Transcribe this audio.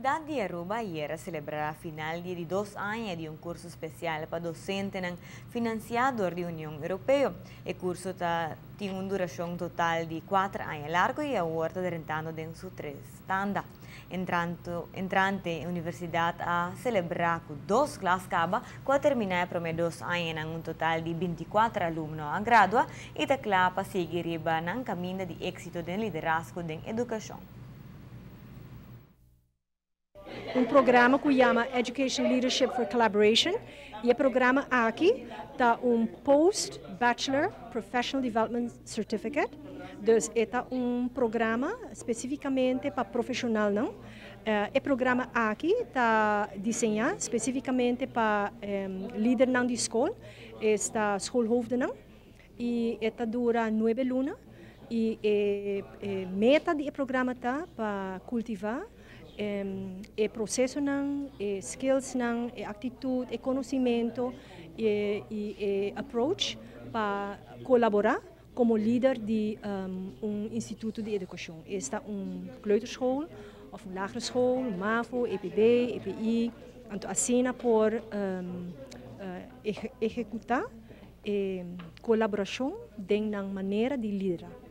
Universidad di Aruba ayera a celebra final di 2 aña di un curso special pa docentenan financia door di Union Europeo. E curso tin un duracion total di 4 aña largo y awor ta drentando den su tres tanda. Entrante universidad a celebra cu dos klas caba, cu a termina e prome 2 aña, un total di 24 alumno a gradua y ta cla pa sigui riba nan caminda di exito den liderazgo den educacion. Un programa cu yama Education Leadership for Collaboration. Y e programa aki ta un Post-Bachelor Professional Development Certificate. Dus e ta un programa specificamente pa profesionalnan. E programa aki ta diseña specificamente pa lidernan di scol, esta schoolhoofden, y e ta dura 9 luna. Y e meta di e programa ta pa cultiva e procesonan, e skillsnan, e actitud, e conocimento y e approach pa colabora como lider di un instituto di educacion. Esta un kleuterschool of un lagere school, MAVO, EPB, EPI, anto asina por ehecuta colaboracion den manera di lidera.